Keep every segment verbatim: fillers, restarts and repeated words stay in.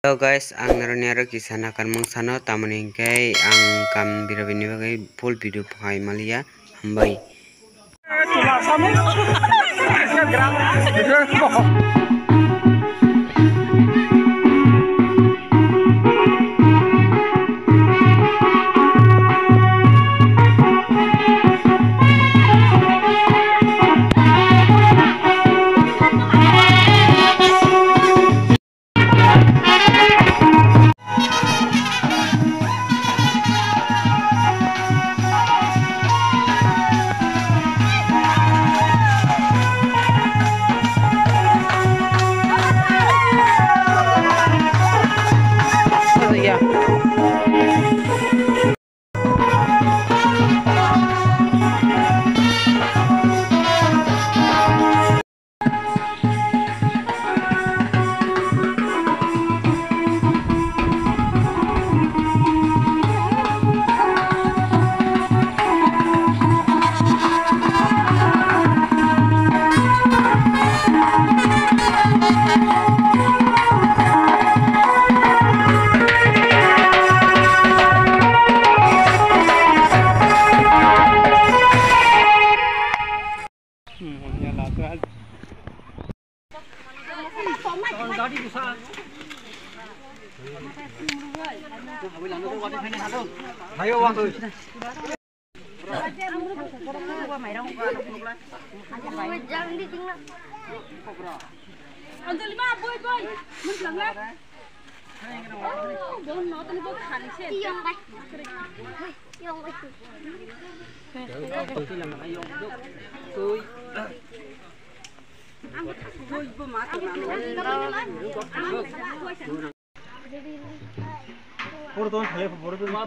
Hello guys, ang narwkni aro kisa nakarmung sano, tamoni hinkhe ang kam birabini bagwi full video phai maliya, hambai.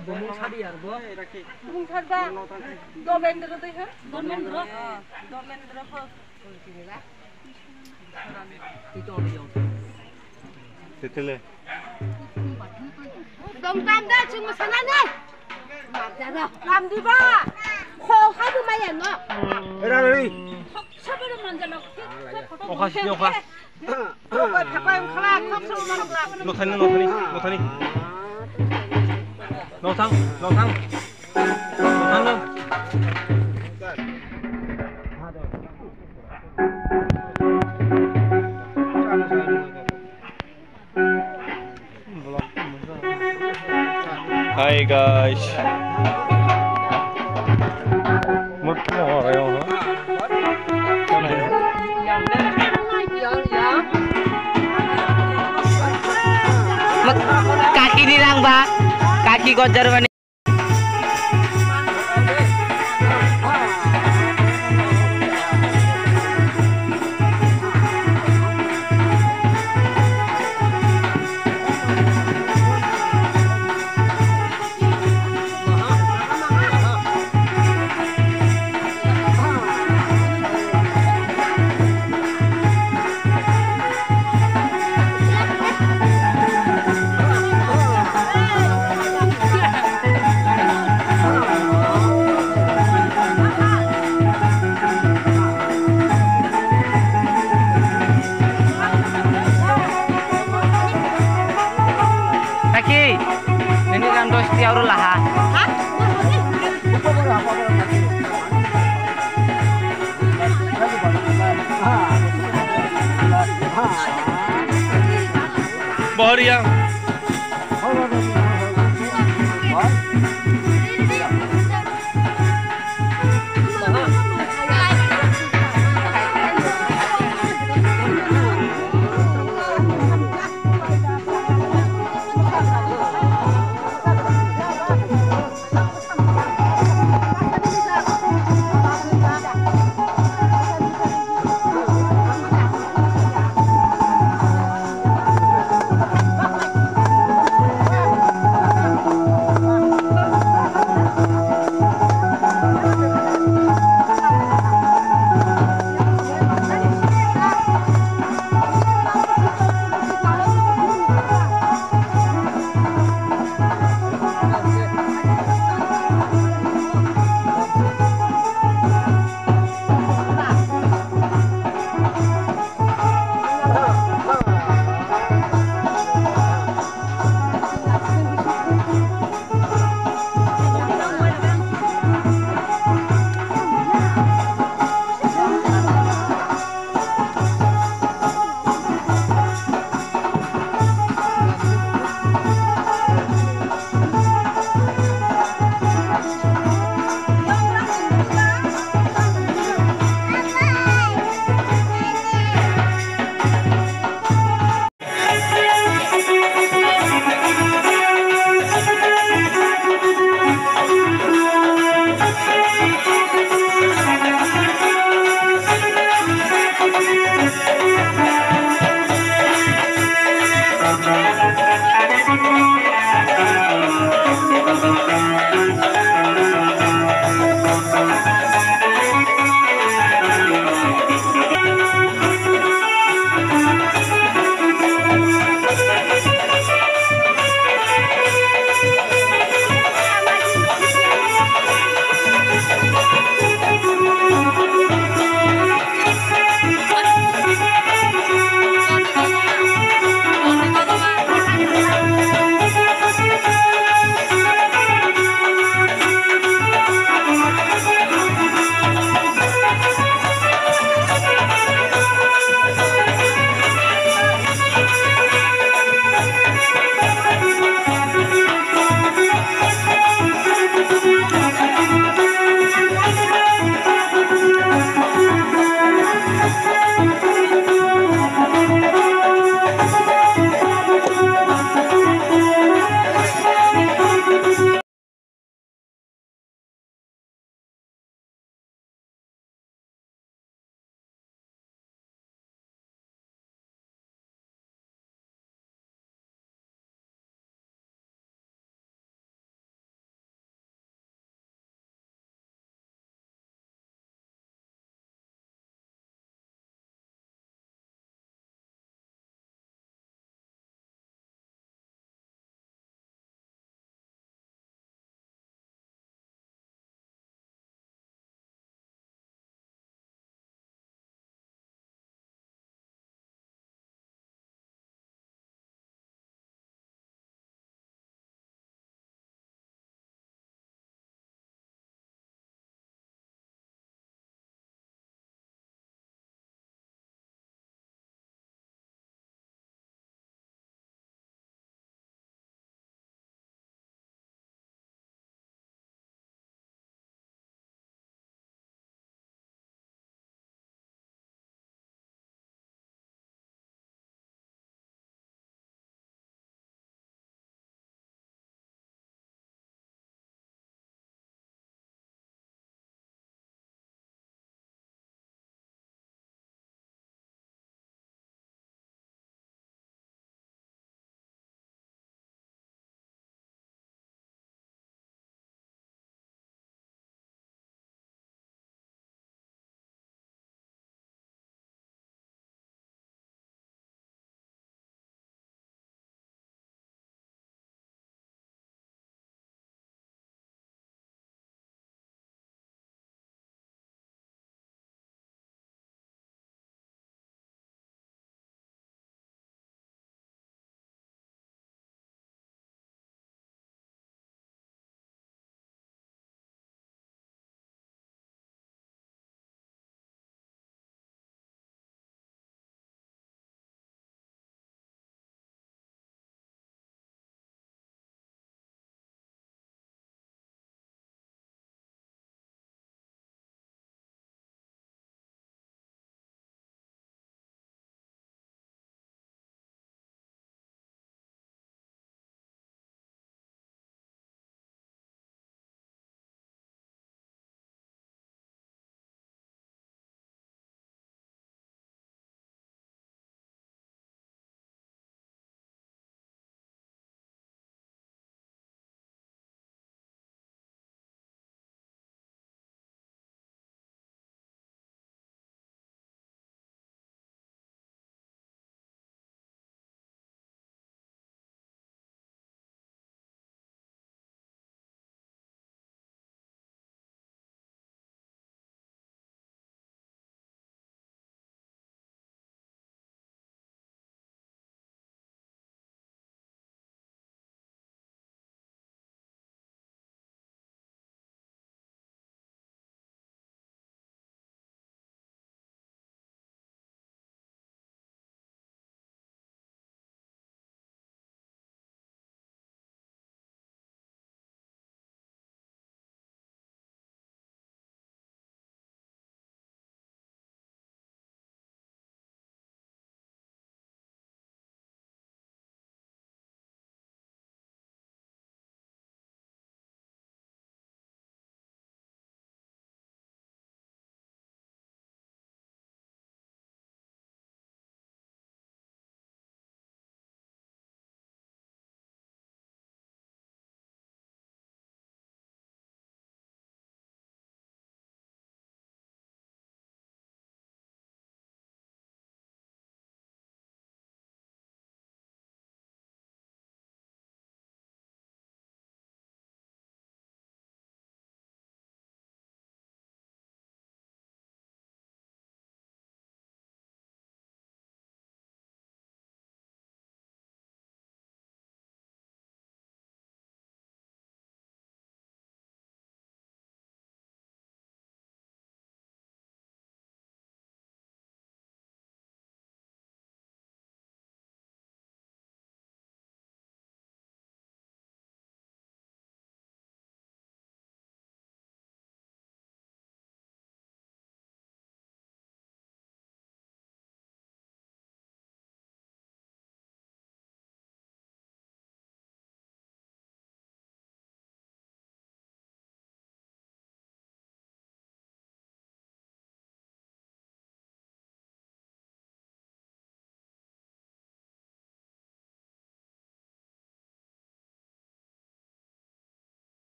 Bumung sadi ar bo. Bumung sadi ba. Domendra dei ha? Domendra. Domendra ho. Titele. Dom tam da chung sana ne. Ram di ba. Kho ha bu maya no. Era ri. Sabar manjalo. Oka sini oka. Nothani, nothani, nothani. Nothang, nothang. Nothang, no. Hi guys. Kaki ni lang ba, kaki ko Germany. Aki, nini ram dos tiaw ro laha. Bahariya.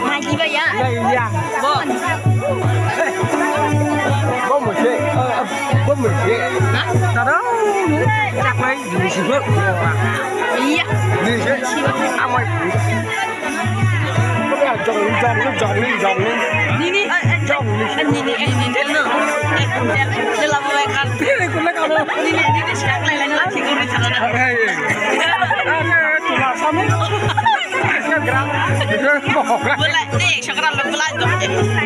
Magi ba ya? Bo. Bo mo se. Bo mo se. Tada. Chaklai. Iya. Amai. Jong, jong, jong, jong. Nini, eh, eh, jong. Eh, nini, eh, nini, no. Eh, eh, jela mo kan. Nini, nini, siap lai, lai, lagi guru sana. Boleh, nih, sekarang lo boleh dong.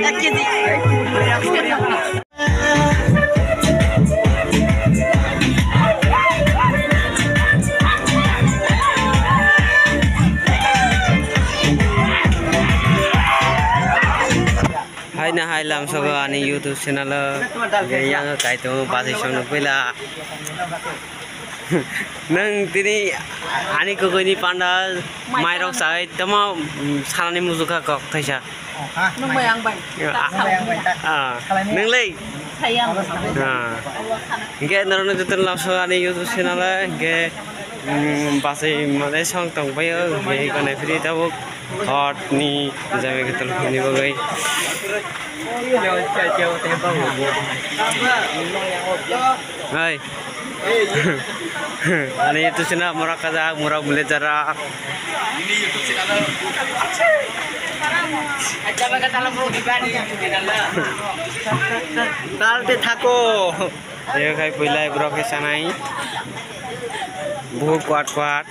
Eh, kiri. Hai na hai lamsogo ani YouTube channel o. Yang kaitung basi song nukpila. Nang tini ani kogoi ni panda mairok sai tamo, mm, sanani mujuka kok thaisa. Nung bai ang bai. Ah. Ah. Nung lei. Sayang. Ah. Hingke norokno jotono lamsogo ani YouTube channel o hingke, mm, basi mane song tong bai o hingke gana phiri tabuk hot ni jami khe tol ni bagwi. Hai. Ani itu sina mura kajak, mura bule jarak. Tal te thako. Ye khai puilai borok khe sanai. Buhuk kwat kwat.